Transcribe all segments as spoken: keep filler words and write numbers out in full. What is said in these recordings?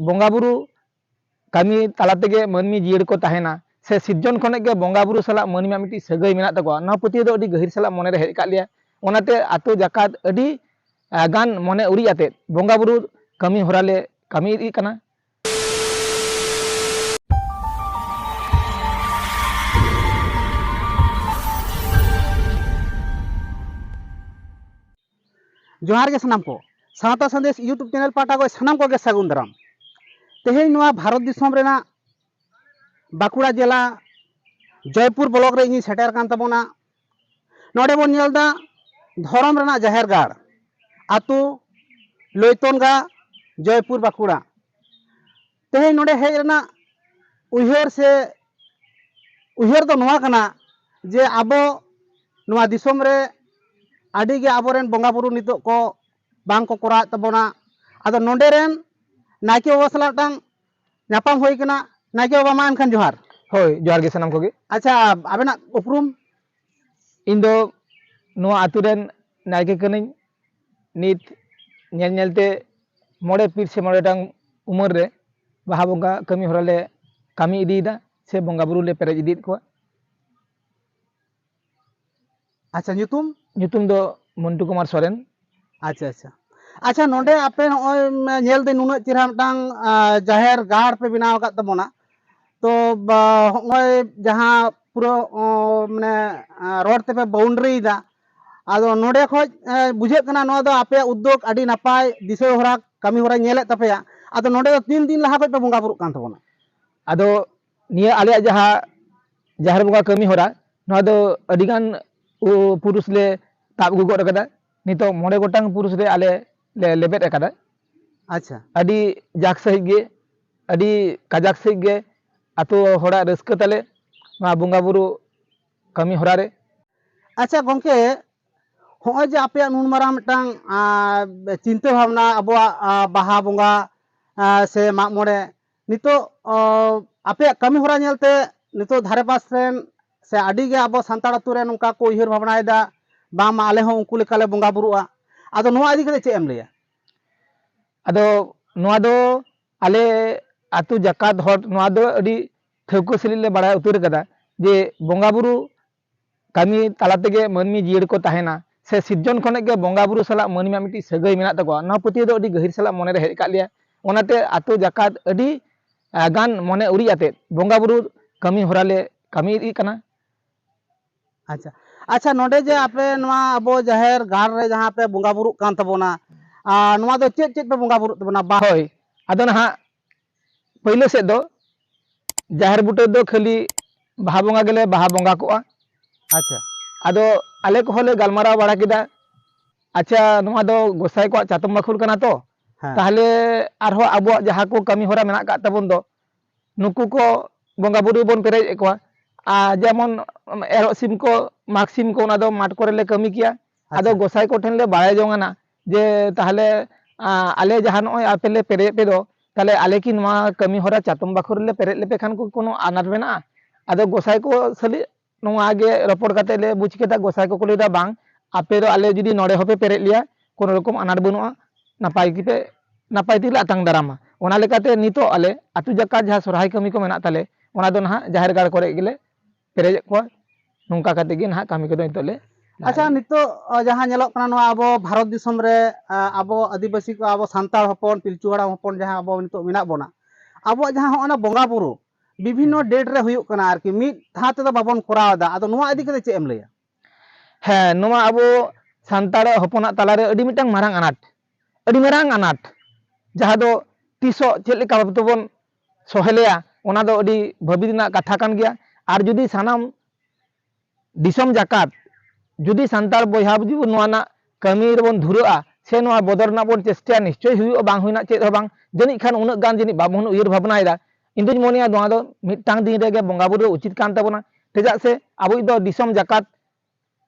ᱵᱚᱸᱜᱟ ᱵᱩᱨᱩ ᱠᱟᱹᱢᱤ ᱛᱟᱞᱟ ᱛᱮᱜᱮ ᱢᱟᱹᱱᱢᱤ ᱡᱤᱭᱟᱹᱲ ᱠᱚ ᱛᱟᱦᱮᱱᱟ, ᱥᱮ ᱥᱤᱨᱡᱚᱱ ᱠᱷᱚᱱᱟᱜ ᱜᱮ ᱵᱚᱸᱜᱟ ᱵᱩᱨᱩ ᱥᱟᱞᱟᱜ ᱢᱟᱹᱱᱢᱤᱭᱟᱜ ᱢᱤᱫᱴᱤᱡ ᱥᱟᱹᱜᱟᱹᱭ ᱢᱮᱱᱟᱜ ᱛᱟᱠᱚᱣᱟ, ᱱᱚᱣᱟ ᱯᱟᱹᱛᱭᱟᱹᱣ ᱫᱚ ᱟᱹᱰᱤ ᱜᱟᱹᱦᱤᱨ ᱥᱟᱞᱟᱜ ᱢᱚᱱᱮᱨᱮ ᱦᱮᱡ ᱟᱠᱟᱫ ᱞᱮᱭᱟ᱾ ᱚᱱᱟᱛᱮ ᱟᱛᱳ ᱡᱟᱠᱟᱛ ᱟᱹᱰᱤ, ᱟ, ᱜᱟᱱ ᱢᱚᱱᱮ ᱩᱨᱤᱡ ᱟᱛᱮᱫ ᱵᱚᱸᱜᱟ ᱵᱩᱨᱩ ᱠᱟᱹᱢᱤ ᱦᱚᱨᱟ ᱞᱮ ᱠᱟᱹᱢᱤ ᱤᱫᱤᱜ ᱠᱟᱱᱟ᱾ ᱡᱚᱦᱟᱨ ᱜᱮ ᱥᱟᱱᱟᱢ ᱠᱚ, ᱥᱟᱶᱛᱟ ᱥᱟᱸᱫᱮᱥ YouTube ᱪᱮᱱᱮᱞ ᱯᱟᱦᱴᱟ ᱠᱷᱚᱱ ᱥᱟᱱᱟᱢ ᱠᱚᱜᱮ ᱥᱟᱹᱜᱩᱱ ᱫᱟᱨᱟᱢ᱾ ᱛᱮᱦᱮᱧ ᱱᱚᱣᱟ ᱵᱷᱟᱨᱚᱛ ᱫᱤᱥᱚᱢ ᱨᱮᱱᱟᱜ ᱵᱟᱸᱠᱩᱲᱟ ᱡᱮᱞᱟ ᱡᱚᱭᱯᱩᱨ ᱵᱞᱚᱠ ᱨᱮ ᱤᱧᱤᱧ ᱥᱮᱴᱮᱨ ᱠᱟᱱ ᱛᱟᱵᱚᱱᱟ᱾ ᱱᱚᱰᱮ ᱵᱚᱱ ᱧᱮᱞ ᱮᱫᱟ ᱫᱷᱚᱨᱚᱢ ᱨᱮᱱᱟᱜ ᱡᱟᱦᱮᱨ ᱜᱟᱲ, ᱟᱛᱳ ᱞᱳᱭᱛᱚᱱᱜᱟ, ᱡᱚᱭᱯᱩᱨ, ᱵᱟᱸᱠᱩᱲᱟ᱾ ᱛᱮᱦᱮᱧ ᱱᱚᱰᱮ ᱦᱮᱡ ᱨᱮᱱᱟᱜ ᱩᱭᱦᱟᱹᱨ ᱥᱮ ᱩᱭᱦᱟᱹᱨ ᱫᱚ ᱱᱚᱣᱟ ᱠᱟᱱᱟ ᱡᱮ ᱟᱵᱚ ᱱᱚᱣᱟ ᱫᱤᱥᱚᱢ ᱨᱮ ᱟᱹᱰᱤ ᱜᱮ ᱟᱵᱚᱨᱮᱱ ᱵᱚᱸᱜᱟ ᱵᱩᱨᱩ ᱱᱤᱛᱚᱜ ᱠᱚ ᱵᱟᱝ ᱠᱚ ᱠᱚᱨᱟᱣᱮᱫ ᱛᱟᱵᱚᱱᱟ᱾ ᱟᱫᱚ ᱱᱚᱰᱮ ᱨᱮᱱ ᱱᱟᱭᱠᱮ ᱵᱟᱵᱟ ᱥᱟᱞᱟᱜ ᱢᱤᱫᱴᱟᱝ ᱧᱟᱯᱟᱢ ᱦᱩᱭ ᱠᱟᱱᱟ᱾ ᱱᱟᱭᱠᱮ ᱵᱟᱵᱟ, ᱢᱟ ᱮᱱᱠᱷᱟᱱ ᱡᱚᱦᱟᱨ᱾ ᱦᱳᱭ, ᱡᱚᱦᱟᱨ ᱜᱮ ᱥᱟᱱᱟᱢ ᱠᱚᱜᱮ᱾ ᱟᱪᱪᱷᱟ, ᱟᱵᱮᱱᱟᱜ ᱩᱯᱨᱩᱢ? ᱤᱧ ᱫᱚ ᱱᱚᱣᱟ ᱟᱛᱳ ᱨᱮᱱ ᱱᱟᱭᱠᱮ ᱠᱟᱹᱱᱟᱹᱧ᱾ ᱱᱤᱛ ᱧᱮᱞ ᱧᱮᱞ ᱛᱮ ᱢᱚᱬᱮ ᱯᱤᱲ ᱥᱮ ᱢᱚᱬᱮ ᱜᱚᱴᱟᱝ ᱩᱢᱮᱨ ᱨᱮ ᱵᱟᱦᱟ ᱵᱚᱸᱜᱟ ᱠᱟᱹᱢᱤ ᱦᱚᱨᱟ ᱞᱮ ᱠᱟᱹᱢᱤ ᱤᱫᱤᱭᱮᱫᱟ, ᱥᱮ ᱵᱚᱸᱜᱟ ᱵᱩᱨᱩ ᱞᱮ ᱯᱮᱨᱮᱡ ᱤᱫᱤᱭᱮᱫ ᱠᱚᱣᱟ᱾ ᱟᱪᱪᱷᱟ, ᱧᱩᱛᱩᱢ? ᱧᱩᱛᱩᱢ ᱫᱚ ᱢᱚᱱᱴᱩ ᱠᱩᱢᱟᱨ ᱥᱚᱨᱮᱱ᱾ ᱟᱪᱪᱷᱟ, ᱟᱪᱪᱷᱟ᱾ ᱟᱪᱪᱷᱟ, ᱱᱚᱰᱮ ᱟᱯᱮ ᱱᱚᱜᱼᱚᱭ ᱧᱮᱞ ᱫᱟᱹᱧ ᱱᱩᱱᱟᱹᱜ ᱪᱮᱦᱨᱟ ᱢᱤᱫᱴᱟᱝ, ᱟ, ᱡᱟᱦᱮᱨ ᱜᱟᱲ ᱯᱮ ᱵᱮᱱᱟᱣ ᱟᱠᱟᱫ ᱛᱟᱵᱚᱱᱟ᱾ ᱛᱚ, ᱵᱟ, ᱦᱚᱸᱜᱼᱚᱭ ᱡᱟᱦᱟᱸ ᱯᱩᱨᱟᱹ, ᱚ, ᱢᱟᱱᱮ, ᱟ, ᱨᱚᱰ ᱛᱮᱯᱮ ᱵᱟᱣᱩᱱᱰᱟᱨᱤᱭᱮᱫᱟ, ᱟᱫᱚ ᱱᱚᱰᱮ ᱠᱷᱚᱡ, ᱮ, ᱵᱩᱡᱷᱟᱹᱜ ᱠᱟᱱᱟ ᱱᱚᱣᱟ ᱫᱚ ᱟᱯᱮᱭᱟᱜ ᱩᱫᱽᱫᱳᱜᱽ ᱟᱹᱰᱤ ᱱᱟᱯᱟᱭ ᱫᱤᱥᱟᱹ ᱦᱚᱨᱟ, ᱠᱟᱹᱢᱤ ᱦᱚᱨᱟᱭ ᱧᱮᱞᱮᱫ ᱛᱟᱯᱮᱭᱟ᱾ ᱟᱫᱚ ᱱᱚᱰᱮ ᱫᱚ ᱛᱤᱱ ᱫᱤᱱ ᱞᱟᱦᱟ ᱠᱷᱚᱡ ᱯᱮ ᱵᱚᱸᱜᱟ ᱵᱩᱨᱩᱜ ᱠᱟᱱ ᱛᱟᱵᱚᱱᱟ? ᱟᱫᱚ ᱱᱤᱭᱟᱹ ᱟᱞᱮᱭᱟᱜ ᱡᱟᱦᱟᱸ ᱡᱟᱦᱮᱨ ᱵᱚᱸᱜᱟ ᱠᱟᱹᱢᱤ ᱦᱚᱨᱟ, ᱱᱚᱣᱟ ᱫᱚ ᱟᱹᱰᱤᱜᱟᱱ ᱩ-, ᱯᱩᱨᱩᱥ ᱞᱮ ᱛᱟᱵ ᱟᱹᱜᱩ ᱜᱚᱫ ᱟᱠᱟᱫᱟ᱾ ᱱᱤᱛᱚᱜ ᱢᱚᱬᱮ ᱜᱚᱴᱟᱝ ᱯᱩᱨᱩᱥ ᱨᱮ ᱟᱞᱮ ᱞᱮ ᱞᱮᱵᱮᱫ ᱟᱠᱟᱫᱟ᱾ ᱟᱪᱪᱷᱟ᱾ ᱟᱹᱰᱤ ᱡᱟᱠ ᱥᱟᱺᱦᱤᱡ ᱜᱮ, ᱟᱹᱰᱤ ᱠᱟᱡᱟᱠ ᱥᱟᱺᱦᱤᱡ ᱜᱮ ᱟᱛᱳ ᱦᱚᱲᱟᱜ ᱨᱟᱹᱥᱠᱟᱹ ᱛᱟᱞᱮ ᱱᱚᱣᱟ ᱵᱚᱸᱜᱟ ᱵᱩᱨᱩ ᱠᱟᱹᱢᱤ ᱦᱚᱨᱟ ᱨᱮ᱾ ᱟᱪᱪᱷᱟ ᱜᱚᱢᱠᱮ, ᱦᱚᱸᱜᱼᱚᱭ ᱡᱮ ᱟᱯᱮᱭᱟᱜ ᱱᱩᱱ ᱢᱟᱨᱟᱝ ᱢᱤᱫᱴᱟᱝ, ᱟ, ᱪᱤᱱᱛᱟᱹ ᱵᱷᱟᱵᱽᱱᱟ ᱟᱵᱚᱣᱟᱜ, ᱟ, ᱵᱟᱦᱟ ᱵᱚᱸᱜᱟ, ᱟ, ᱥᱮ ᱢᱟᱜ ᱢᱚᱬᱮ, ᱱᱤᱛᱚᱜ, ᱚ, ᱟᱯᱮᱭᱟᱜ ᱠᱟᱹᱢᱤ ᱦᱚᱨᱟ ᱧᱮᱞᱛᱮ ᱱᱤᱛᱚᱜ ᱫᱷᱟᱨᱮ ᱯᱟᱥ ᱨᱮᱱ ᱥᱮ ᱟᱹᱰᱤ ᱜᱮ ᱟᱵᱚ ᱥᱟᱱᱛᱟᱲ ᱟᱛᱳ ᱨᱮ ᱱᱚᱝᱠᱟ ᱠᱚ ᱩᱭᱦᱟᱹᱨ ᱵᱷᱟᱵᱽᱱᱟᱭᱮᱫᱟ, ᱵᱟᱝᱢᱟ ᱟᱞᱮ ᱦᱚᱸ ᱩᱱᱠᱩ ᱞᱮᱠᱟᱞᱮ ᱵᱚᱸᱜᱟ ᱵᱩᱨᱩᱜᱼᱟ᱾ ᱟᱫᱚ ᱱᱚᱣᱟ ᱤᱫᱤ ᱠᱟᱛᱮ ᱪᱮᱫ ᱮᱢ ᱞᱟᱹᱭᱟ? ᱟᱫᱚ ᱱᱚᱣᱟ ᱫᱚ ᱟᱞᱮ ᱟᱹᱛᱩ ᱡᱟᱠᱟᱛ ᱦᱚᱲ ᱱᱚᱣᱟ ᱫᱚ ᱟᱹᱰᱤ ᱴᱷᱟᱹᱣᱠᱟᱹ ᱥᱟᱺᱦᱤᱡ ᱞᱮ ᱵᱟᱲᱟᱭ ᱩᱛᱟᱹᱨ ᱠᱟᱫᱟ ᱡᱮ ᱵᱚᱸᱜᱟ ᱵᱩᱨᱩ ᱠᱟᱹᱢᱤ ᱛᱟᱞᱟ ᱛᱮᱜᱮ ᱢᱟᱹᱱᱢᱤ ᱡᱤᱭᱟᱹᱲ ᱠᱚ ᱛᱟᱦᱮᱱᱟ, ᱥᱮ ᱥᱤᱨᱡᱚᱱ ᱠᱷᱚᱱᱟᱜ ᱜᱮ ᱵᱚᱸᱜᱟ ᱵᱩᱨᱩ ᱥᱟᱞᱟᱜ ᱢᱟᱹᱱᱢᱤᱭᱟᱜ ᱢᱤᱫᱴᱤᱡ ᱥᱟᱹᱜᱟᱹᱭ ᱢᱮᱱᱟᱜ ᱛᱟᱠᱚᱣᱟ, ᱱᱚᱣᱟ ᱯᱟᱹᱛᱭᱟᱹᱣ ᱫᱚ ᱟᱹᱰᱤ ᱜᱟᱹᱦᱤᱨ ᱥᱟᱞᱟᱜ ᱢᱚᱱᱮᱨᱮ ᱦᱮᱡ ᱟᱠᱟᱫ ᱞᱮᱭᱟ᱾ ᱚᱱᱟᱛᱮ ᱟᱛᱳ ᱡᱟᱠᱟᱛ ᱟᱹᱰᱤ, ᱟ, ᱜᱟᱱ ᱢᱚᱱᱮ ᱩᱨᱤᱡ ᱟᱛᱮᱫ ᱵᱚᱸᱜᱟ ᱵᱩᱨᱩ ᱠᱟᱹᱢᱤ ᱦᱚᱨᱟ ᱞᱮ ᱠᱟᱹᱢᱤ ᱤᱫᱤᱜ ᱠᱟᱱᱟ᱾ ᱟᱪᱪᱷᱟ, ᱟᱪᱪᱷᱟ, ᱱᱚᱰᱮ ᱡᱮ ᱟᱯᱮ ᱱᱚᱣᱟ ᱟᱵᱚ ᱡᱟᱦᱮᱨ ᱜᱟᱲ ᱨᱮ ᱡᱟᱦᱟᱸ ᱯᱮ ᱵᱚᱸᱜᱟ ᱵᱩᱨᱩᱜ ᱠᱟᱱ ᱛᱟᱵᱚᱱᱟ, ᱟᱨ ᱱᱚᱣᱟ ᱫᱚ ᱪᱮᱫ ᱪᱮᱫ ᱯᱮ ᱵᱚᱸᱜᱟ ᱵᱩᱨᱩᱜ ᱛᱟᱵᱚᱱᱟ? ᱵᱟ- ᱦᱳᱭ, ᱟᱫᱚ ᱱᱟᱦᱟᱜ ᱯᱳᱭᱞᱳ ᱥᱮᱫ ᱫᱚ ᱡᱟᱦᱮᱨ ᱵᱩᱴᱟᱹ ᱫᱚ ᱠᱷᱟᱹᱞᱤ ᱵᱟᱦᱟ ᱵᱚᱸᱜᱟ ᱜᱮᱞᱮ ᱵᱟᱦᱟ ᱵᱚᱸᱜᱟ ᱠᱚᱜᱼᱟ᱾ ᱟᱪᱪᱷᱟ, ᱟᱫᱚ ᱟᱞᱮ ᱠᱚᱦᱚᱸ ᱞᱮ ᱜᱟᱞᱢᱟᱨᱟᱣ ᱵᱟᱲᱟ ᱠᱮᱫᱟ, ᱟᱪᱪᱷᱟ, ᱱᱚᱣᱟ ᱫᱚ ᱜᱚᱸᱥᱟᱭ ᱠᱚᱣᱟᱜ ᱪᱟᱛᱚᱢ ᱵᱟᱠᱷᱳᱞ ᱠᱟᱱᱟ ᱛᱚ, ᱦᱮᱸ, ᱛᱟᱦᱞᱮ ᱟᱨᱦᱚᱸ ᱟᱵᱚᱣᱟᱜ ᱡᱟᱦᱟᱸ ᱠᱚ ᱠᱟᱹᱢᱤ ᱦᱚᱨᱟ ᱢᱮᱱᱟᱜ ᱟᱠᱟᱫ ᱛᱟᱵᱚᱱ ᱫᱚ, ᱱᱩᱠᱩ ᱠᱚ ᱵᱚᱸᱜᱟ ᱵᱩᱨᱩ ᱵᱚᱱ ᱯᱮᱨᱮᱡ ᱮᱫ ᱠᱚᱣᱟ᱾ ᱟᱨ ᱡᱮᱢᱚᱱ ᱮᱨᱚᱜ ᱥᱤᱢ ᱠᱚ, ᱢᱟᱜᱽ ᱥᱤᱢ ᱠᱚ, ᱚᱱᱟ ᱫᱚ ᱢᱟᱴᱷ ᱠᱚᱨᱮ ᱞᱮ ᱠᱟᱹᱢᱤ ᱠᱮᱭᱟ᱾ ᱟᱫᱚ ᱟᱪᱪᱷᱟ, ᱜᱚᱸᱥᱟᱭ ᱠᱚᱴᱷᱮᱱ ᱞᱮ ᱵᱟᱲᱟᱭ ᱡᱚᱝ ᱟᱱᱟ ᱡᱮ ᱛᱟᱦᱞᱮ, ᱟ, ᱟᱞᱮ ᱡᱟᱦᱟᱸ ᱱᱚᱜᱼᱚᱭ ᱟᱯᱮ ᱞᱮ ᱯᱮᱨᱮᱡ ᱯᱮ ᱫᱚ, ᱛᱟᱦᱞᱮ ᱟᱞᱮ ᱠᱤ ᱱᱚᱣᱟ ᱠᱟᱹᱢᱤ ᱦᱚᱨᱟ ᱪᱟᱛᱚᱢ ᱵᱟᱠᱷᱳᱞ ᱨᱮᱞᱮ ᱯᱮᱨᱮᱡ ᱞᱮᱯᱮ ᱠᱷᱟᱱ ᱠᱚ ᱠᱳᱱᱳ ᱟᱱᱟᱴ ᱢᱮᱱᱟᱜᱼᱟ? ᱟᱫᱚ ᱜᱚᱸᱥᱟᱭ ᱠᱚ ᱥᱟᱞᱤ ᱱᱚᱣᱟ ᱜᱮ ᱨᱚᱯᱚᱲ ᱠᱟᱛᱮ ᱞᱮ ᱵᱩᱡᱽ ᱠᱮᱫᱟ, ᱜᱚᱸᱥᱟᱭ ᱠᱚᱠᱚ ᱞᱟᱹᱭᱫᱟ, "ᱵᱟᱝ, ᱟᱯᱮ ᱫᱚ ᱟᱞᱮ ᱡᱩᱫᱤ ᱱᱚᱰᱮ ᱦᱚᱸᱯᱮ ᱯᱮᱨᱮᱡ ᱞᱮᱭᱟ, ᱠᱳᱱᱳ ᱨᱚᱠᱚᱢ ᱟᱱᱟᱴ ᱵᱟᱹᱱᱩᱜᱼᱟ, ᱱᱟᱯᱟᱭ ᱜᱮᱯᱮ, ᱱᱟᱯᱟᱭ ᱛᱮᱜᱮ ᱞᱮ ᱟᱛᱟᱝ ᱫᱟᱨᱟᱢᱟ᱾" ᱚᱱᱟ ᱞᱮᱠᱟᱛᱮ ᱱᱤᱛᱚᱜ ᱟᱞᱮ ᱟᱹᱛᱩ ᱡᱟᱠᱟᱛ ᱡᱟᱦᱟᱸ ᱥᱚᱨᱦᱟᱭ ᱠᱟᱹᱢᱤ ᱠᱚ ᱢᱮᱱᱟᱜ ᱛᱟᱞᱮ, ᱚᱱᱟ ᱫᱚ ᱱᱟᱦᱟᱜ ᱡᱟᱦᱮᱨ ᱜᱟᱲ ᱠᱚᱨᱮ ᱜᱮᱞᱮ ᱯᱮᱨᱮᱡᱮᱫ ᱠᱚᱣᱟ᱾ ᱱᱚᱝᱠᱟ ᱠᱟᱛᱮ ᱜᱮ ᱱᱟᱦᱟᱜ ᱠᱟᱹᱢᱤ ᱠᱚᱫᱚ ᱱᱤᱛᱚᱜ ᱞᱮ ᱟᱪᱪᱷᱟ, ᱱᱤᱛᱚᱜ ᱟ, ᱡᱟᱦᱟᱸ ᱧᱮᱞᱚᱜ ᱠᱟᱱᱟ, ᱱᱚᱣᱟ ᱟᱵᱚ ᱵᱷᱟᱨᱚᱛ ᱫᱤᱥᱚᱢ ᱨᱮ, ᱟ, ᱟᱵᱚ ᱟᱹᱫᱤᱵᱟᱹᱥᱤ ᱠᱚ, ᱟᱵᱚ ᱥᱟᱱᱛᱟᱲ ᱦᱚᱯᱚᱱ, ᱯᱤᱞᱪᱩ ᱦᱟᱲᱟᱢ ᱦᱚᱯᱚᱱ ᱡᱟᱦᱟᱸ ᱟᱵᱚ ᱱᱤᱛᱚᱜ ᱢᱮᱱᱟᱜ ᱵᱚᱱᱟ, ᱟᱵᱚᱣᱟᱜ ᱡᱟᱦᱟᱸ ᱦᱚᱸᱜᱼᱚᱭ ᱱᱟ ᱵᱚᱸᱜᱟ ᱵᱩᱨᱩ ᱵᱤᱵᱷᱤᱱᱱᱚ ᱰᱮᱴ ᱨᱮ ᱦᱩᱭᱩᱜ ᱠᱟᱱᱟ ᱟᱨᱠᱤ, ᱢᱤᱫ ᱫᱷᱟᱣ ᱛᱮᱫᱚ ᱵᱟᱵᱚᱱ ᱠᱚᱨᱟᱣ ᱮᱫᱟ᱾ ᱟᱫᱚ ᱱᱚᱣᱟ ᱤᱫᱤ ᱠᱟᱛᱮ ᱪᱮᱫ ᱮᱢ ᱞᱟᱹᱭᱟ? ᱦᱮᱸ, ᱱᱚᱣᱟ ᱟᱵᱚ ᱥᱟᱱᱛᱟᱲ ᱦᱚᱯᱚᱱᱟᱜ ᱛᱟᱞᱟᱨᱮ ᱟᱹᱰᱤ ᱢᱤᱫᱴᱟᱝ ᱢᱟᱨᱟᱝ ᱟᱱᱟᱴ, ᱟᱹᱰᱤ ᱢᱟᱨᱟᱝ ᱟᱱᱟᱴ, ᱡᱟᱦᱟᱸ ᱫᱚ ᱛᱤᱥᱚᱜ ᱪᱮᱫ ᱞᱮᱠᱟ ᱵᱷᱟᱵᱽ ᱛᱮᱵᱚᱱ ᱥᱚᱦᱞᱮᱭᱟ, ᱚᱱᱟ ᱫᱚ ᱟᱹᱰᱤ ᱵᱷᱟᱹᱵᱤ ᱨᱮᱱᱟᱜ ᱠᱟᱛᱷᱟ ᱠᱟᱱ ᱜᱮᱭᱟ᱾ ᱟᱨ ᱡᱩᱫᱤ ᱥᱟᱱᱟᱢ ᱫᱤᱥᱚᱢ ᱡᱟᱠᱟᱛ ᱡᱩᱫᱤ ᱥᱟᱱᱛᱟᱲ ᱵᱚᱭᱦᱟ ᱡᱩᱫᱤ ᱵᱚᱱ ᱱᱚᱣᱟ ᱨᱮᱱᱟᱜ ᱠᱟᱹᱢᱤ ᱨᱮᱵᱚᱱ ᱫᱷᱩᱨᱟᱹᱜᱼᱟ, ᱥᱮ ᱱᱚᱣᱟ ᱵᱚᱫᱚᱞ ᱨᱮᱱᱟᱜ ᱵᱚᱱ ᱪᱮᱥᱴᱟᱭᱟ, ᱱᱤᱥᱪᱚᱭ ᱦᱩᱭᱩᱜᱼᱟ, ᱵᱟᱝ ᱦᱩᱭ ᱨᱮᱱᱟᱜ ᱪᱮᱫ ᱦᱚᱸ ᱵᱟᱝ᱾ ᱡᱟᱹᱱᱤᱡ ᱠᱷᱟᱱ ᱩᱱᱟᱹᱜ ᱜᱟᱱ ᱡᱟᱹᱱᱤᱡ ᱵᱟᱵᱚᱱ ᱩᱭᱦᱟᱹᱨ ᱵᱷᱟᱵᱽᱱᱟᱭᱮᱫᱟ᱾ ᱤᱧ ᱫᱩᱧ ᱢᱚᱱᱮᱭᱟ ᱱᱚᱣᱟ ᱫᱚ ᱢᱤᱫᱴᱟᱝ ᱫᱤᱱ ᱨᱮᱜᱮ ᱵᱚᱸᱜᱟ ᱵᱩᱨᱩ ᱩᱪᱤᱛ ᱠᱟᱱ ᱛᱟᱵᱚᱱᱟ, ᱪᱮᱫᱟᱜ ᱥᱮ ᱟᱵᱚᱭᱤᱡ ᱫᱚ ᱫᱤᱥᱚᱢ ᱡᱟᱠᱟᱛ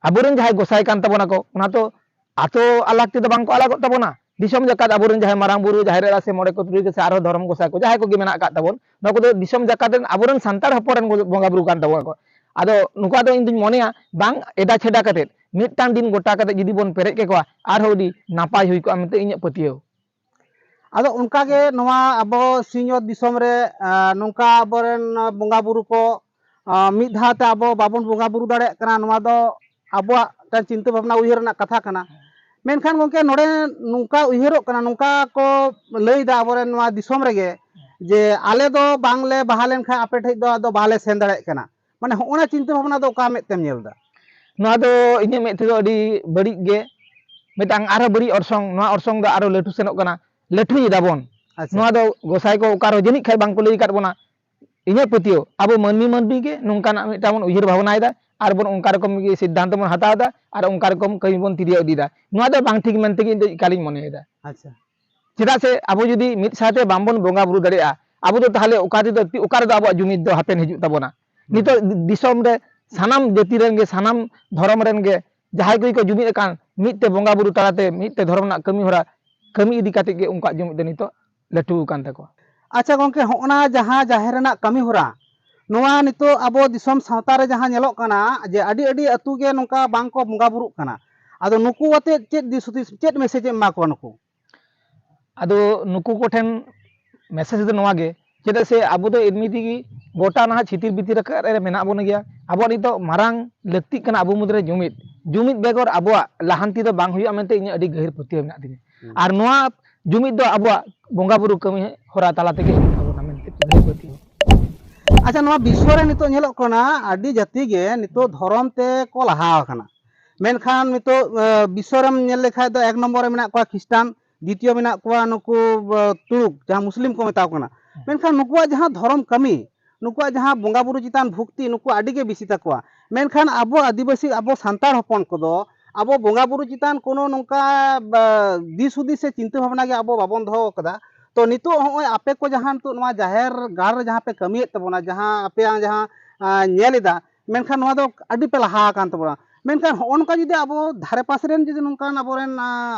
ᱟᱵᱚᱨᱮᱱ ᱡᱟᱦᱟᱸᱭ ᱜᱚᱸᱥᱟᱭ ᱠᱟᱱ ᱛᱟᱵᱚᱱᱟ ᱠᱚ, ᱚᱱᱟ ᱛᱚ ᱟᱛᱳ ᱟᱞᱟᱜᱽ ᱛᱮᱫᱚ ᱵᱟᱝ ᱠᱚ ᱟᱞᱟᱜᱚᱜ ᱛᱟᱵᱚᱱᱟ᱾ ᱫᱤᱥᱚᱢ ᱡᱟᱠᱟᱛ ᱟᱵᱚᱨᱮᱱ ᱡᱟᱦᱟᱸᱭ ᱢᱟᱨᱟᱝ ᱵᱩᱨᱩ, ᱡᱟᱦᱮᱨ ᱮᱨᱟ ᱥᱮ ᱢᱚᱬᱮ ᱠᱚ ᱛᱩᱨᱩᱭ ᱠᱚ ᱥᱮ ᱟᱨᱦᱚᱸ ᱫᱷᱚᱨᱚᱢ ᱜᱚᱸᱥᱟᱭ ᱠᱚ ᱡᱟᱦᱟᱸᱭ ᱠᱚᱜᱮ ᱢᱮᱱᱟᱜ ᱟᱠᱟᱫ ᱛᱟᱵᱚᱱ, ᱱᱚᱣᱟ ᱠᱚᱫᱚ ᱫᱤᱥᱚᱢ ᱡᱟᱠᱟᱛ ᱨᱮᱱ ᱟᱵᱚᱨᱮᱱ ᱥᱟᱱᱛᱟᱲ ᱦᱚᱯᱚᱱ ᱨᱮᱱ ᱵᱚᱸᱜᱟ ᱵᱩᱨᱩ ᱠᱟᱱ ᱛᱟᱵᱚᱱᱟ ᱠᱚ᱾ ᱟᱫᱚ ᱱᱚᱝᱠᱟ ᱫᱚ ᱤᱧ ᱫᱩᱧ ᱢᱚᱱᱮᱭᱟ ᱵᱟᱝ ᱮᱰᱟ ᱪᱷᱮᱰᱟ ᱠᱟᱛᱮᱫ ᱢᱤᱫᱴᱟᱝ ᱫᱤᱱ ᱜᱚᱴᱟ ᱠᱟᱛᱮᱫ ᱡᱩᱫᱤ ᱵᱚᱱ ᱯᱮᱨᱮᱡ ᱠᱮᱠᱚᱣᱟ ᱟᱨᱦᱚᱸ ᱟᱹᱰᱤ ᱱᱟᱯᱟᱭ ᱦᱩᱭ ᱠᱚᱜᱼᱟ ᱢᱮᱱᱛᱮ ᱤᱧᱟᱹᱜ ᱯᱟᱹᱛᱭᱟᱹᱣ᱾ ᱟᱫᱚ ᱚᱱᱠᱟᱜᱮ ᱱᱚᱣᱟ ᱟᱵᱚ ᱥᱤᱧᱚᱛ ᱫᱤᱥᱚᱢ ᱨᱮ, ᱟᱸ, ᱱᱚᱝᱠᱟ ᱟᱵᱚᱨᱮᱱ ᱵᱚᱸᱜᱟ ᱵᱩᱨᱩ ᱠᱚ, ᱟᱸ, ᱢᱤᱫ ᱫᱷᱟᱣ ᱛᱮ ᱟᱵᱚ ᱵᱟᱵᱚᱱ ᱵᱚᱸᱜᱟ ᱵᱩᱨᱩ ᱫᱟᱲᱮᱭᱟᱜ ᱠᱟᱱᱟ, ᱱᱚᱣᱟ ᱫᱚ ᱟᱵᱚᱣᱟᱜ ᱢᱤᱫᱴᱟᱝ ᱪᱤᱱᱛᱟᱹ ᱵᱷᱟᱵᱽᱱᱟ ᱩᱭᱦᱟᱹᱨ ᱨᱮᱱᱟᱜ ᱠᱟᱛᱷᱟ ᱠᱟᱱᱟ᱾ ᱢᱮᱱᱠᱷᱟᱱ ᱜᱚᱢᱠᱮ, ᱱᱚᱰᱮ ᱱᱚᱝᱠᱟ ᱩᱭᱦᱟᱹᱨᱚᱜ ᱠᱟᱱᱟ, ᱱᱚᱝᱠᱟ ᱠᱚ ᱞᱟᱹᱭᱫᱟ ᱟᱵᱚᱨᱮᱱ ᱱᱚᱣᱟ ᱫᱤᱥᱚᱢ ᱨᱮᱜᱮ, ᱡᱮ ᱟᱞᱮ ᱫᱚ ᱵᱟᱝᱞᱮ ᱵᱟᱦᱟ ᱞᱮᱱᱠᱷᱟᱱ ᱟᱯᱮ ᱴᱷᱮᱡ ᱫᱚ ᱟᱫᱚ ᱵᱟᱞᱮ ᱥᱮᱱ ᱫᱟᱲᱮᱭᱟᱜ ᱠᱟᱱᱟ᱾ ᱢᱟᱱᱮ, ᱦᱚᱸᱜᱼᱚ ᱱᱟ ᱪᱤᱱᱛᱟᱹ ᱵᱷᱟᱵᱽᱱᱟ ᱫᱚ ᱚᱠᱟ ᱢᱮᱫ ᱛᱮᱢ ᱧᱮᱞ ᱮᱫᱟ? ᱱᱚᱣᱟ ᱫᱚ ᱤᱧᱟᱹᱜ ᱢᱮᱫ ᱛᱮᱫᱚ ᱟᱹᱰᱤ ᱵᱟᱹᱲᱤᱡ ᱜᱮ, ᱢᱤᱫᱴᱟᱝ ᱟᱨᱦᱚᱸ ᱵᱟᱹᱲᱤᱡ ᱚᱨᱥᱚᱝ, ᱱᱚᱣᱟ ᱚᱨᱥᱚᱝ ᱫᱚ ᱟᱨᱦᱚᱸ ᱞᱟᱹᱴᱩ ᱥᱮᱱᱚᱜ ᱠᱟᱱᱟ, ᱞᱟᱹᱴᱩᱭ ᱫᱟᱵᱚᱱ᱾ ᱟᱪᱪᱷᱟ᱾ ᱱᱚᱣᱟ ᱫᱚ ᱜᱚᱸᱥᱟᱭ ᱠᱚ ᱚᱠᱟ ᱨᱮᱦᱚᱸ ᱡᱟᱹᱱᱤᱡ ᱠᱷᱟᱡ ᱵᱟᱝᱠᱚ ᱞᱟᱹᱭ ᱟᱠᱟᱫ ᱵᱚᱱᱟ᱾ ᱤᱧᱟᱹᱜ ᱯᱟᱹᱛᱭᱟᱹᱣ, ᱟᱵᱚ ᱢᱟᱹᱱᱢᱤ ᱢᱟᱹᱱᱢᱤ ᱜᱮ ᱱᱚᱝᱠᱟᱱᱟᱜ ᱢᱤᱫᱴᱟᱝ ᱵᱚᱱ ᱩᱭᱦᱟᱹᱨ ᱵᱷᱟᱵᱽᱱᱟᱭᱮᱫᱟ ᱟᱨ ᱵᱚᱱ ᱚᱱᱠᱟ ᱨᱚᱠᱚᱢ ᱜᱮ ᱥᱤᱫᱽᱫᱷᱟᱱᱛᱚ ᱵᱚᱱ ᱦᱟᱛᱟᱣ ᱮᱫᱟ ᱟᱨ ᱚᱱᱠᱟ ᱨᱚᱠᱚᱢ ᱠᱟᱹᱢᱤ ᱵᱚᱱ ᱛᱤᱨᱭᱟᱹ ᱤᱫᱤᱭᱮᱫᱟ᱾ ᱱᱚᱣᱟ ᱫᱚ ᱵᱟᱝ ᱴᱷᱤᱠ ᱢᱮᱱᱛᱮ ᱜᱮ ᱤᱧ ᱫᱚ ᱮᱠᱟᱞᱤᱧ ᱢᱚᱱᱮᱭᱮᱫᱟ᱾ ᱟᱪᱪᱷᱟ᱾ ᱪᱮᱫᱟᱜ ᱥᱮ ᱟᱵᱚ ᱡᱩᱫᱤ ᱢᱤᱫ ᱥᱟᱶᱛᱮ ᱵᱟᱝᱵᱚᱱ ᱵᱚᱸᱜᱟ ᱵᱩᱨᱩ ᱫᱟᱲᱮᱭᱟᱜᱼᱟ, ᱟᱵᱚ ᱫᱚ ᱛᱟᱦᱚᱞᱮ ᱚᱠᱟ ᱨᱮᱫᱚ, ᱚᱠᱟ ᱨᱮᱫᱚ ᱟᱵᱚᱣᱟᱜ ᱡᱩᱢᱤᱫ ᱫᱚ ᱦᱟᱯᱮᱱ ᱦᱤᱡᱩᱜ ᱛᱟᱵᱚᱱᱟ? ᱦᱩᱸ᱾ ᱱᱤᱛᱚᱜ ᱫᱤᱥᱚᱢ ᱨᱮ ᱥᱟᱱᱟᱢ ᱡᱟᱹᱛᱤ ᱨᱮᱱ ᱜᱮ, ᱥᱟᱱᱟᱢ ᱫᱷᱚᱨᱚᱢ ᱨᱮᱱ ᱜᱮ ᱡᱟᱦᱟᱸᱭ ᱠᱚ ᱠᱚ ᱡᱩᱢᱤᱫ ᱟᱠᱟᱱ, ᱢᱤᱫ ᱛᱮ ᱵᱚᱸᱜᱟ ᱵᱩᱨᱩ ᱛᱟᱞᱟᱛᱮ, ᱢᱤᱫ ᱛᱮ ᱫᱷᱚᱨᱚᱢ ᱨᱮᱱᱟᱜ ᱠᱟᱹᱢᱤ ᱦᱚᱨᱟ ᱠᱟᱹᱢᱤ ᱤᱫᱤ ᱠᱟᱛᱮ ᱜᱮ ᱩᱱᱠᱩᱣᱟᱜ ᱡᱩᱢᱤᱫ ᱫᱚ ᱱᱤᱛᱚᱜ ᱞᱟᱹᱴᱩ ᱟᱠᱟᱱ ᱛᱟᱠᱚᱣᱟ᱾ ᱟᱪᱪᱷᱟ ᱜᱚᱢᱠᱮ, ᱦᱚᱸᱜᱼᱚ ᱱᱟ ᱡᱟᱦᱟᱸ ᱡᱟᱦᱮᱨ ᱨᱮᱱᱟᱜ ᱠᱟᱹᱢᱤ ᱦᱚᱨᱟ, ᱱᱚᱣᱟ ᱱᱤᱛᱚᱜ ᱟᱵᱚ ᱫᱤᱥᱚᱢ ᱥᱟᱶᱛᱟ ᱨᱮ ᱡᱟᱦᱟᱸ ᱧᱮᱞᱚᱜ ᱠᱟᱱᱟ ᱡᱮ ᱟᱹᱰᱤ ᱟᱹᱰᱤ ᱟᱹᱛᱩ ᱜᱮ ᱱᱚᱝᱠᱟ ᱵᱟᱝ ᱠᱚ ᱵᱚᱸᱜᱟ ᱵᱩᱨᱩᱜ ᱠᱟᱱᱟ, ᱟᱫᱚ ᱱᱩᱠᱩ ᱟᱛᱮ ᱪᱮᱫ ᱫᱤᱥ ᱦᱩᱫᱤᱥ, ᱪᱮᱫ ᱢᱮᱥᱮᱡᱽ ᱮᱢ ᱮᱢᱟ ᱠᱚᱣᱟ ᱱᱩᱠᱩ? ᱟᱫᱚ ᱱᱩᱠᱩ ᱠᱚᱴᱷᱮᱱ ᱢᱮᱥᱮᱡᱽ ᱫᱚ ᱱᱚᱣᱟ ᱜᱮ, ᱪᱮᱫᱟᱜ ᱥᱮ ᱟᱵᱚ ᱫᱚ ᱮᱢᱱᱤ ᱛᱮᱜᱮ ᱜᱚᱴᱟ ᱱᱟᱦᱟᱜ ᱪᱷᱤᱛᱤᱨ ᱵᱤᱛᱤᱨ ᱟᱠᱟᱫ ᱨᱮ ᱢᱮᱱᱟᱜ ᱵᱚᱱ ᱜᱮᱭᱟ᱾ ᱟᱵᱚᱣᱟᱜ ᱱᱤᱛᱚᱜ ᱢᱟᱨᱟᱝ ᱞᱟᱹᱠᱛᱤᱜ ᱠᱟᱱᱟ ᱟᱵᱚ ᱢᱩᱫᱽᱨᱮ ᱡᱩᱢᱤᱫ᱾ ᱡᱩᱢᱤᱫ ᱵᱮᱜᱚᱨ ᱟᱵᱚᱣᱟᱜ ᱞᱟᱦᱟᱱᱛᱤ ᱫᱚ ᱵᱟᱝ ᱦᱩᱭᱩᱜᱼᱟ ᱢᱮᱱᱛᱮ ᱤᱧᱟᱹᱜ ᱟᱹᱰᱤ ᱜᱟᱹᱦᱤᱨ ᱯᱟᱹᱛᱭᱟᱹᱣ ᱢᱮᱱᱟᱜ ᱛᱤᱧᱟᱹ᱾ ᱦᱩᱸ᱾ ᱟᱨ ᱱᱚᱣᱟ ᱡᱩᱢᱤᱫ ᱫᱚ ᱟᱵᱚᱣᱟᱜ ᱵᱚᱸᱜᱟ ᱵᱩᱨᱩ ᱠᱟᱹᱢᱤ ᱦᱚᱨᱟ ᱛᱟᱞᱟ ᱛᱮᱜᱮ ᱦᱩᱭᱩᱜ ᱛᱟᱵᱚᱱᱟ ᱢᱮᱱᱛᱮ ᱜᱟᱹᱦᱤᱨ ᱯᱟᱹᱛᱭᱟᱹᱣ᱾ ᱟᱪᱪᱷᱟ, ᱱᱚᱣᱟ ᱵᱤᱥᱥᱚ ᱨᱮ ᱱᱤᱛᱚᱜ ᱧᱮᱞᱚᱜ ᱠᱟᱱᱟ ᱟᱹᱰᱤ ᱡᱟᱹᱛᱤ ᱜᱮ ᱱᱤᱛᱚᱜ ᱫᱷᱚᱨᱚᱢ ᱛᱮ ᱠᱚ ᱞᱟᱦᱟ ᱟᱠᱟᱱᱟ, ᱢᱮᱱᱠᱷᱟᱱ ᱱᱤᱛᱚᱜ, ᱮ, ᱵᱤᱥᱥᱚ ᱨᱮᱢ ᱧᱮᱞ ᱞᱮᱠᱷᱟᱡ ᱫᱚ ᱮᱠ ᱱᱚᱢᱵᱚᱨ ᱨᱮ ᱢᱮᱱᱟᱜ ᱠᱚᱣᱟ ᱠᱷᱨᱤᱥᱴᱟᱱ, ᱫᱤᱛᱤᱭᱚ ᱢᱮᱱᱟᱜ ᱠᱚᱣᱟ ᱱᱩᱠᱩ, ᱮ, ᱛᱩᱲᱩᱠ, ᱡᱟᱦᱟᱸ ᱢᱩᱥᱞᱤᱢ ᱠᱚ ᱢᱮᱛᱟ ᱠᱚ ᱠᱟᱱᱟ᱾ ᱦᱮᱸ᱾ ᱢᱮᱱᱠᱷᱟᱱ ᱱᱩᱠᱩᱣᱟᱜ ᱡᱟᱦᱟᱸ ᱫᱷᱚᱨᱚᱢ ᱠᱟᱹᱢᱤ, ᱱᱩᱠᱩᱣᱟᱜ ᱡᱟᱦᱟᱸ ᱵᱚᱸᱜᱟ ᱵᱩᱨᱩ ᱪᱮᱛᱟᱱ ᱵᱷᱚᱠᱛᱤ, ᱱᱩᱠᱩ ᱟᱹᱰᱤ ᱜᱮ ᱵᱮᱥᱤ ᱛᱟᱠᱚᱣᱟ᱾ ᱢᱮᱱᱠᱷᱟᱱ ᱟᱵᱚ ᱟᱹᱫᱤᱵᱟᱹᱥᱤ, ᱟᱵᱚ ᱥᱟᱱᱛᱟᱲ ᱦᱚᱯᱚᱱ ᱠᱚᱫᱚ ᱟᱵᱚ ᱵᱚᱸᱜᱟ ᱵᱩᱨᱩ ᱪᱮᱛᱟᱱ ᱠᱳᱱᱳ ᱱᱚᱝᱠᱟ, ᱵᱟ, ᱫᱤᱥ ᱦᱩᱫᱤᱥ ᱥᱮ ᱪᱤᱱᱛᱟᱹ ᱵᱷᱟᱵᱽᱱᱟ ᱜᱮ ᱟᱵᱚ ᱵᱟᱵᱚᱱ ᱫᱚᱦᱚ ᱟᱠᱟᱫᱟ᱾ ᱛᱚ ᱱᱤᱛᱚᱜ ᱦᱚᱸᱜᱼᱚᱭ ᱟᱯᱮ ᱠᱚ ᱡᱟᱦᱟᱸ ᱱᱤᱛᱚᱜ ᱱᱚᱣᱟ ᱡᱟᱦᱮᱨ ᱜᱟᱲ ᱨᱮ ᱡᱟᱦᱟᱸ ᱯᱮ ᱠᱟᱹᱢᱤᱭᱮᱫ ᱛᱟᱵᱚᱱᱟ, ᱡᱟᱦᱟᱸ ᱟᱯᱮᱭᱟᱜ ᱡᱟᱦᱟᱸ, ᱟ, ᱧᱮᱞ ᱮᱫᱟ, ᱢᱮᱱᱠᱷᱟᱱ ᱱᱚᱣᱟ ᱫᱚ ᱟᱹᱰᱤ ᱯᱮ ᱞᱟᱦᱟ ᱟᱠᱟᱱ ᱛᱟᱵᱚᱱᱟ᱾ ᱢᱮᱱᱠᱷᱟᱱ ᱦᱚᱸᱜᱼᱚ ᱱᱚᱝᱠᱟ ᱡᱩᱫᱤ ᱟᱵᱚ ᱫᱷᱟᱨᱮ ᱯᱟᱥᱮ ᱨᱮᱱ ᱡᱩᱫᱤ ᱱᱚᱝᱠᱟᱱ ᱟᱵᱚᱨᱮᱱ, ᱟ,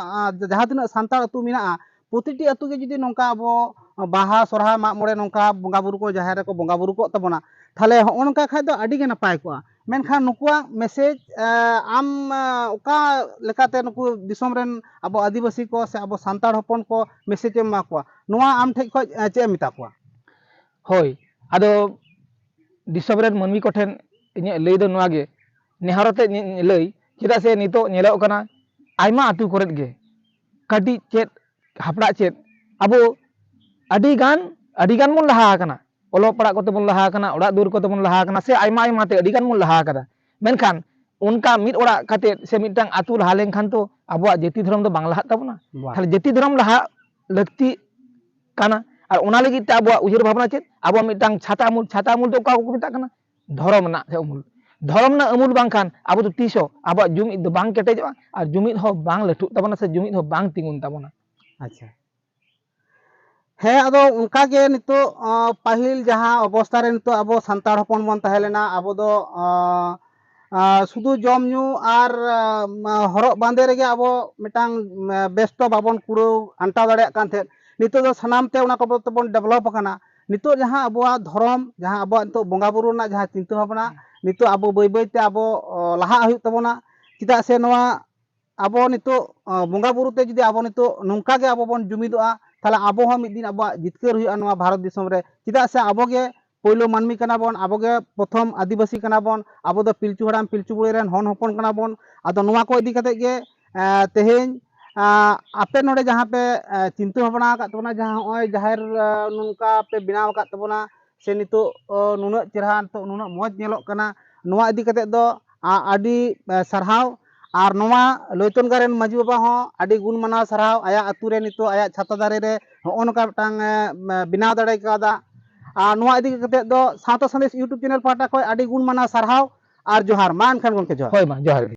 ᱟ, ᱡᱟᱦᱟᱸ ᱛᱤᱱᱟᱹᱜ ᱥᱟᱱᱛᱟᱲ ᱟᱹᱛᱩ ᱢᱮᱱᱟᱜᱼᱟ, ᱯᱨᱚᱛᱤᱴᱤ ᱟᱹᱛᱩ ᱜᱮ ᱡᱩᱫᱤ ᱱᱚᱝᱠᱟ ᱟᱵᱚ ᱵᱟᱦᱟ, ᱥᱚᱨᱦᱟᱭ, ᱢᱟᱜ ᱢᱚᱬᱮ ᱱᱚᱝᱠᱟ ᱵᱚᱸᱜᱟ ᱵᱩᱨᱩ ᱠᱚ ᱡᱟᱦᱮᱨ ᱨᱮᱠᱚ ᱵᱚᱸᱜᱟ ᱵᱩᱨᱩ ᱠᱚᱜ ᱛᱟᱵᱚᱱᱟ, ᱛᱟᱦᱞᱮ ᱦᱚᱸᱜᱼᱚ ᱱᱚᱝᱠᱟ ᱠᱷᱟᱡ ᱫᱚ ᱟᱹᱰᱤ ᱜᱮ ᱱᱟᱯᱟᱭ ᱠᱚᱜᱼᱟ᱾ ᱢᱮᱱᱠᱷᱟᱱ ᱱᱩᱠᱩᱣᱟᱜ ᱢᱮᱥᱮᱡᱽ ᱟᱢ ᱚᱠᱟ ᱞᱮᱠᱟᱛᱮ ᱱᱩᱠᱩ ᱫᱤᱥᱚᱢ ᱨᱮᱱ ᱟᱵᱚ ᱟᱹᱫᱤᱵᱟᱹᱥᱤ ᱠᱚ ᱥᱮ ᱟᱵᱚ ᱥᱟᱱᱛᱟᱲ ᱦᱚᱯᱚᱱ ᱠᱚ ᱢᱮᱥᱮᱡᱽ ᱮᱢ ᱮᱢᱟ ᱠᱚᱣᱟ, ᱱᱚᱣᱟ ᱟᱢ ᱴᱷᱮᱡ ᱠᱷᱚᱡ ᱪᱮᱫ ᱮᱢ ᱢᱮᱛᱟ ᱠᱚᱣᱟ? ᱦᱳᱭ, ᱟᱫᱚ ᱫᱤᱥᱚᱢ ᱨᱮᱱ ᱢᱟᱹᱱᱢᱤ ᱠᱚᱴᱷᱮᱱ ᱤᱧᱟᱹᱜ ᱞᱟᱹᱭ ᱫᱚ ᱱᱚᱣᱟ ᱜᱮ, ᱱᱮᱦᱚᱨ ᱟᱛᱮ ᱞᱟᱹᱭ, ᱪᱮᱫᱟᱜ ᱥᱮ ᱱᱤᱛᱚᱜ ᱧᱮᱞᱚᱜ ᱠᱟᱱᱟ ᱟᱭᱢᱟ ᱟᱹᱛᱩ ᱠᱚᱨᱮᱫ ᱜᱮ ᱠᱟᱹᱴᱤᱡ ᱪᱮᱫ ᱦᱟᱯᱲᱟᱜ ᱪᱮᱫ ᱟᱵᱚ ᱟᱹᱰᱤ ᱜᱟᱱ ᱟᱹᱰᱤ ᱜᱟᱱ ᱵᱚᱱ ᱞᱟᱦᱟ ᱟᱠᱟᱱᱟ, ᱚᱞᱚᱜ ᱯᱟᱲᱦᱟᱜ ᱠᱚᱛᱮ ᱵᱚᱱ ᱞᱟᱦᱟ ᱟᱠᱟᱱᱟ, ᱚᱲᱟᱜ ᱫᱩᱣᱟᱹᱨ ᱠᱚᱛᱮ ᱵᱚᱱ ᱞᱟᱦᱟ ᱟᱠᱟᱱᱟ, ᱥᱮ ᱟᱭᱢᱟ ᱟᱭᱢᱟ ᱛᱮ ᱟᱹᱰᱤ ᱜᱟᱱ ᱵᱚᱱ ᱞᱟᱦᱟ ᱟᱠᱟᱫᱟ᱾ ᱢᱮᱱᱠᱷᱟᱱ ᱚᱱᱠᱟ ᱢᱤᱫ ᱚᱲᱟᱜ ᱠᱟᱛᱮ ᱥᱮ ᱢᱤᱫᱴᱟᱝ ᱟᱹᱛᱩ ᱞᱟᱦᱟ ᱞᱮᱱᱠᱷᱟᱱ ᱛᱚ ᱟᱵᱚᱣᱟᱜ ᱡᱟᱹᱛᱤ ᱫᱷᱚᱨᱚᱢ ᱫᱚ ᱵᱟᱝ ᱞᱟᱦᱟᱜ ᱛᱟᱵᱚᱱᱟ᱾ ᱛᱟᱦᱞᱮ ᱡᱟᱹᱛᱤ ᱫᱷᱚᱨᱚᱢ ᱞᱟᱦᱟᱜ ᱞᱟᱹᱠᱛᱤ ᱠᱟᱱᱟ, ᱟᱨ ᱚᱱᱟ ᱞᱟᱹᱜᱤᱫ ᱛᱮ ᱟᱵᱚᱣᱟᱜ ᱩᱭᱦᱟᱹᱨ ᱵᱷᱟᱵᱽᱱᱟ ᱪᱮᱫ? ᱟᱵᱚᱣᱟᱜ ᱢᱤᱫᱴᱟᱝ ᱪᱷᱟᱛᱟ ᱩᱢᱩᱞ, ᱪᱷᱟᱛᱟ ᱩᱢᱩᱞ ᱫᱚ ᱚᱠᱟ ᱠᱚ ᱢᱮᱛᱟᱜ ᱠᱟᱱᱟ? ᱫᱷᱚᱨᱚᱢ ᱨᱮᱱᱟᱜ ᱩᱢᱩᱞ᱾ ᱫᱷᱚᱨᱚᱢ ᱨᱮᱱᱟᱜ ᱩᱢᱩᱞ ᱵᱟᱝᱠᱷᱟᱱ ᱟᱵᱚ ᱫᱚ ᱛᱤᱥ ᱦᱚᱸ ᱟᱵᱚᱣᱟᱜ ᱡᱩᱢᱤᱫ ᱫᱚ ᱵᱟᱝ ᱠᱮᱴᱮᱡᱚᱜᱼᱟ ᱟᱨ ᱡᱩᱢᱤᱫ ᱦᱚᱸ ᱵᱟᱝ ᱞᱟᱹᱴᱷᱩᱜ ᱛᱟᱵᱚᱱᱟ ᱥᱮ ᱡᱩᱢᱤᱫ ᱦᱚᱸ ᱵᱟᱝ ᱛᱤᱸᱜᱩᱱ ᱛᱟᱵᱚᱱᱟ᱾ ᱟᱪᱪᱷᱟ᱾ ᱦᱮᱸ, ᱟᱫᱚ ᱚᱱᱠᱟ ᱜᱮ ᱱᱤᱛᱚᱜ ᱯᱟᱹᱦᱤᱞ ᱡᱟᱦᱟᱸ ᱚᱵᱚᱥᱛᱟ ᱨᱮ ᱱᱤᱛᱚᱜ ᱟᱵᱚ ᱥᱟᱱᱛᱟᱲ ᱦᱚᱯᱚᱱ ᱵᱚᱱ ᱛᱟᱦᱮᱸ ᱞᱮᱱᱟ, ᱟᱵᱚ ᱫᱚ ᱥᱩᱫᱷᱩ ᱡᱚᱢ ᱧᱩ ᱟᱨ ᱦᱚᱨᱚᱜ ᱵᱟᱸᱫᱮ ᱨᱮᱜᱮ ᱟᱵᱚ ᱢᱤᱫᱴᱟᱝ ᱵᱮᱥᱛᱚ ᱵᱟᱵᱚᱱ ᱠᱩᱲᱟᱹᱣ ᱟᱱᱴᱟᱣ ᱫᱟᱲᱮᱭᱟᱜ ᱠᱟᱱ ᱛᱟᱦᱮᱸᱫ᱾ ᱱᱤᱛᱚᱜ ᱫᱚ ᱥᱟᱱᱟᱢ ᱛᱮ ᱚᱱᱟ ᱠᱚ ᱛᱮᱵᱚᱱ ᱰᱮᱵᱷᱞᱚᱯ ᱟᱠᱟᱱᱟ᱾ ᱱᱤᱛᱚᱜ ᱡᱟᱦᱟᱸ ᱟᱵᱚᱣᱟᱜ ᱫᱷᱚᱨᱚᱢ, ᱡᱟᱦᱟᱸ ᱟᱵᱚᱣᱟᱜ ᱱᱤᱛᱚᱜ ᱵᱚᱸᱜᱟ ᱵᱩᱨᱩ ᱨᱮᱱᱟᱜ ᱡᱟᱦᱟᱸ ᱪᱤᱱᱛᱟᱹ ᱵᱷᱟᱵᱽᱱᱟ, ᱱᱤᱛᱚᱜ ᱟᱵᱚ ᱵᱟᱹᱭ ᱵᱟᱹᱭ ᱛᱮ ᱟᱵᱚ ᱞᱟᱦᱟᱜ ᱦᱩᱭᱩᱜ ᱛᱟᱵᱚᱱᱟ᱾ ᱪᱮᱫᱟᱜ ᱥᱮ ᱱᱚᱣᱟ ᱟᱵᱚ ᱱᱤᱛᱚᱜ ᱵᱚᱸᱜᱟ ᱵᱩᱨᱩ ᱛᱮ ᱡᱩᱫᱤ ᱟᱵᱚ ᱱᱤᱛᱚᱜ ᱱᱚᱝᱠᱟ ᱜᱮ ᱟᱵᱚ ᱵᱚᱱ ᱡᱩᱢᱤᱫᱚᱜᱼᱟ, ᱛᱟᱦᱚᱞᱮ ᱟᱵᱚ ᱦᱚᱸ ᱢᱤᱫ ᱫᱤᱱ ᱟᱵᱚᱣᱟᱜ ᱡᱤᱛᱠᱟᱹᱨ ᱦᱩᱭᱩᱜᱼᱟ ᱱᱚᱣᱟ ᱵᱷᱟᱨᱚᱛ ᱫᱤᱥᱚᱢ ᱨᱮ᱾ ᱪᱮᱫᱟᱜ ᱥᱮ ᱟᱵᱚ ᱜᱮ ᱯᱳᱭᱞᱳ ᱢᱟᱹᱱᱢᱤ ᱠᱟᱱᱟ ᱵᱚᱱ, ᱟᱵᱚ ᱜᱮ ᱯᱨᱚᱛᱷᱚᱢ ᱟᱹᱫᱤᱵᱟᱹᱥᱤ ᱠᱟᱱᱟ ᱵᱚᱱ, ᱟᱵᱚ ᱫᱚ ᱯᱤᱞᱪᱩ ᱦᱟᱲᱟᱢ ᱯᱤᱞᱪᱩ ᱵᱩᱲᱦᱤ ᱨᱮᱱ ᱦᱚᱱ ᱦᱚᱯᱚᱱ ᱠᱟᱱᱟ ᱵᱚᱱ᱾ ᱟᱫᱚ ᱱᱚᱣᱟ ᱠᱚ ᱤᱫᱤ ᱠᱟᱛᱮ ᱜᱮ ᱛᱮᱦᱮᱧ ᱟᱯᱮ ᱱᱚᱰᱮ ᱡᱟᱦᱟᱸ ᱯᱮ ᱪᱤᱱᱛᱟᱹ ᱵᱷᱟᱵᱽᱱᱟ ᱟᱠᱟᱫ ᱛᱟᱵᱚᱱᱟ, ᱡᱟᱦᱟᱸ ᱱᱚᱜᱼᱚᱭ ᱡᱟᱦᱮᱨ ᱱᱚᱝᱠᱟ ᱯᱮ ᱵᱮᱱᱟᱣ ᱟᱠᱟᱫ ᱛᱟᱵᱚᱱᱟ, ᱥᱮ ᱱᱤᱛᱚᱜ ᱱᱩᱱᱟᱹᱜ ᱪᱮᱦᱨᱟ, ᱱᱤᱛᱚᱜ ᱱᱩᱱᱟᱹᱜ ᱢᱚᱡᱽ ᱧᱮᱞᱚᱜ ᱠᱟᱱᱟ, ᱱᱚᱣᱟ ᱤᱫᱤ ᱠᱟᱛᱮ ᱫᱚ ᱟᱹᱰᱤ ᱥᱟᱨᱦᱟᱣ᱾ ᱟᱨ ᱱᱚᱣᱟ ᱞᱚᱭᱛᱚᱱᱜᱟ ᱨᱮᱱ ᱢᱟᱹᱡᱷᱤ ᱵᱟᱵᱟ ᱦᱚᱸ ᱟᱹᱰᱤ ᱜᱩᱱ ᱢᱟᱱᱟᱣ ᱥᱟᱨᱦᱟᱣ, ᱟᱭᱟᱜ ᱟᱹᱛᱩ ᱨᱮ ᱱᱤᱛᱚᱜ ᱟᱭᱟᱜ ᱪᱷᱟᱛᱟ ᱫᱟᱨᱮ ᱨᱮ ᱱᱚᱜᱼᱚ ᱱᱚᱝᱠᱟ ᱢᱤᱫᱴᱟᱝ ᱵᱮᱱᱟᱣ ᱫᱟᱲᱮ ᱠᱟᱣᱫᱟ᱾ ᱟᱨ ᱱᱚᱣᱟ ᱤᱫᱤ ᱠᱟᱛᱮ ᱫᱚ ᱥᱟᱶᱛᱟ ᱥᱟᱸᱫᱮᱥ YouTube ᱪᱮᱱᱮᱞ ᱯᱟᱦᱴᱟ ᱠᱷᱚᱱ ᱟᱹᱰᱤ ᱜᱩᱱ ᱢᱟᱱᱟᱣ ᱥᱟᱨᱦᱟᱣ ᱟᱨ ᱡᱚᱦᱟᱨ᱾ ᱢᱟ ᱮᱱᱠᱷᱟᱱ ᱜᱚᱢᱠᱮ ᱡᱚᱦᱟᱨ᱾ ᱦᱳᱭ, ᱢᱟ ᱡᱚᱦᱟᱨ ᱜᱮ᱾